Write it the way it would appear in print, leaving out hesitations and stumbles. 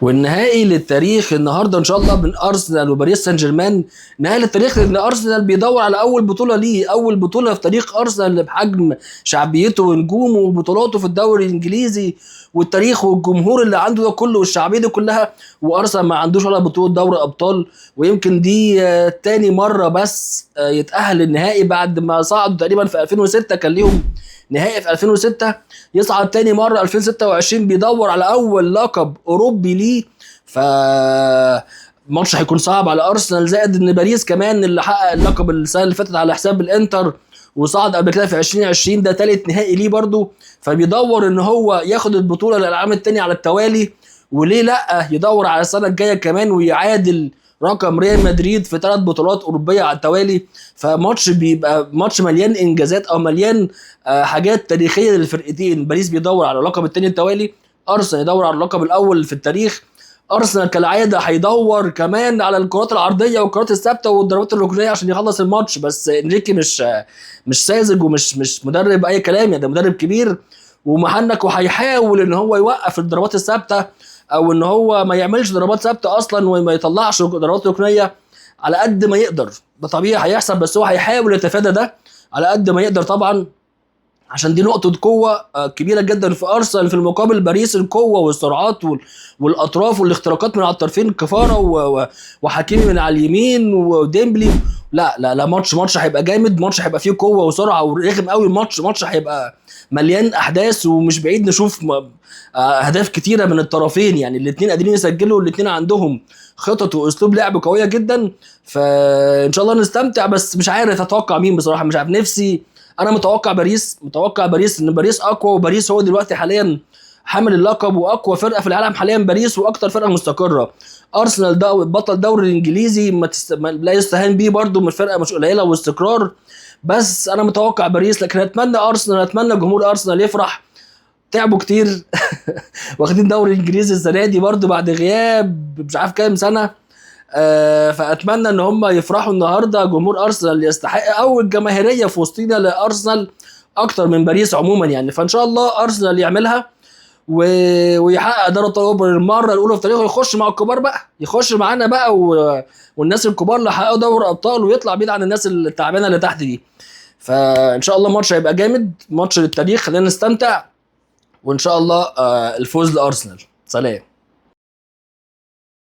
والنهائي للتاريخ النهارده ان شاء الله بين ارسنال وباريس سان جيرمان. نهائي للتاريخ لان ارسنال بيدور على اول بطوله ليه، اول بطوله في تاريخ ارسنال اللي بحجم شعبيته ونجومه وبطولاته في الدوري الانجليزي والتاريخ والجمهور اللي عنده ده كله والشعبيه دي كلها، وارسنال ما عندوش ولا بطوله دوري ابطال. ويمكن دي تاني مرة بس يتاهل للنهائي بعد ما صعدوا تقريبا في 2006، كان ليهم نهائي في 2006، يصعد تاني مرة 2026 بيدور على اول لقب اوروبي ليه. ف ماتش هيكون صعب على ارسنال، زائد ان باريس كمان اللي حقق اللقب السنة اللي فاتت على حساب الانتر وصعد قبل كده في 2020، ده تالت نهائي ليه برضو، فبيدور ان هو ياخد البطولة للعام التاني على التوالي، وليه لا يدور على السنة الجاية كمان ويعادل رقم ريال مدريد في 3 بطولات اوروبية على التوالي. فماتش بيبقى ماتش مليان انجازات او مليان حاجات تاريخية للفرقتين. باريس بيدور على اللقب الثاني التوالي، ارسنال يدور على اللقب الاول في التاريخ. ارسنال كالعادة هيدور كمان على الكرات العرضية والكرات الثابتة والضربات الركنيه عشان يخلص الماتش، بس انريكي مش ساذج ومش مش مدرب اي كلام يعني، ده مدرب كبير ومحنك، وهيحاول ان هو يوقف الضربات الثابتة او ان هو ما يعملش ضربات ثابتة اصلا وما يطلعش ضربات ركنيه على قد ما يقدر. ده طبيعي هيحصل، بس هو هيحاول يتفادى ده على قد ما يقدر طبعا، عشان دي نقطة قوة كبيرة جدا في أرسنال. في المقابل باريس القوة والسرعات والأطراف والاختراقات من على الطرفين، كفارة وحكيمي من على اليمين وديمبلي. لا لا لا، ماتش هيبقى جامد، ماتش هيبقى فيه قوة وسرعة ورخم قوي. ماتش هيبقى مليان أحداث، ومش بعيد نشوف أهداف كتيرة من الطرفين يعني، الاتنين قادرين يسجلوا، والاتنين عندهم خطط وأسلوب لعب قوية جدا. فإن شاء الله نستمتع، بس مش عارف أتوقع مين بصراحة، مش عارف نفسي. انا متوقع باريس، متوقع باريس، ان باريس اقوى، وباريس هو دلوقتي حاليا حامل اللقب واقوى فرقه في العالم حاليا باريس، واكتر فرقه مستقره. ارسنال ده بطل الدوري الانجليزي ما لا يستهان بيه برده، من فرقه مش قليله واستقرار، بس انا متوقع باريس. لكن اتمنى ارسنال، اتمنى جمهور ارسنال يفرح، تعبوا كتير واخدين دوري انجليزي السنة دي برده بعد غياب مش عارف كام سنة. فاتمنى ان هم يفرحوا النهارده، جمهور ارسنال يستحق، او الجماهيرية في وسطينا لارسنال اكتر من باريس عموما يعني. فان شاء الله ارسنال يعملها ويحقق دوري ابطال اوروبا للمرة الاولى في تاريخه، يخش مع الكبار بقى، يخش معانا بقى والناس الكبار اللي حققوا دوري ابطال، ويطلع بعيد عن الناس التعبانة اللي تحت دي. فان شاء الله ماتش هيبقى جامد، ماتش للتاريخ، خلينا نستمتع، وان شاء الله الفوز لارسنال. سلام.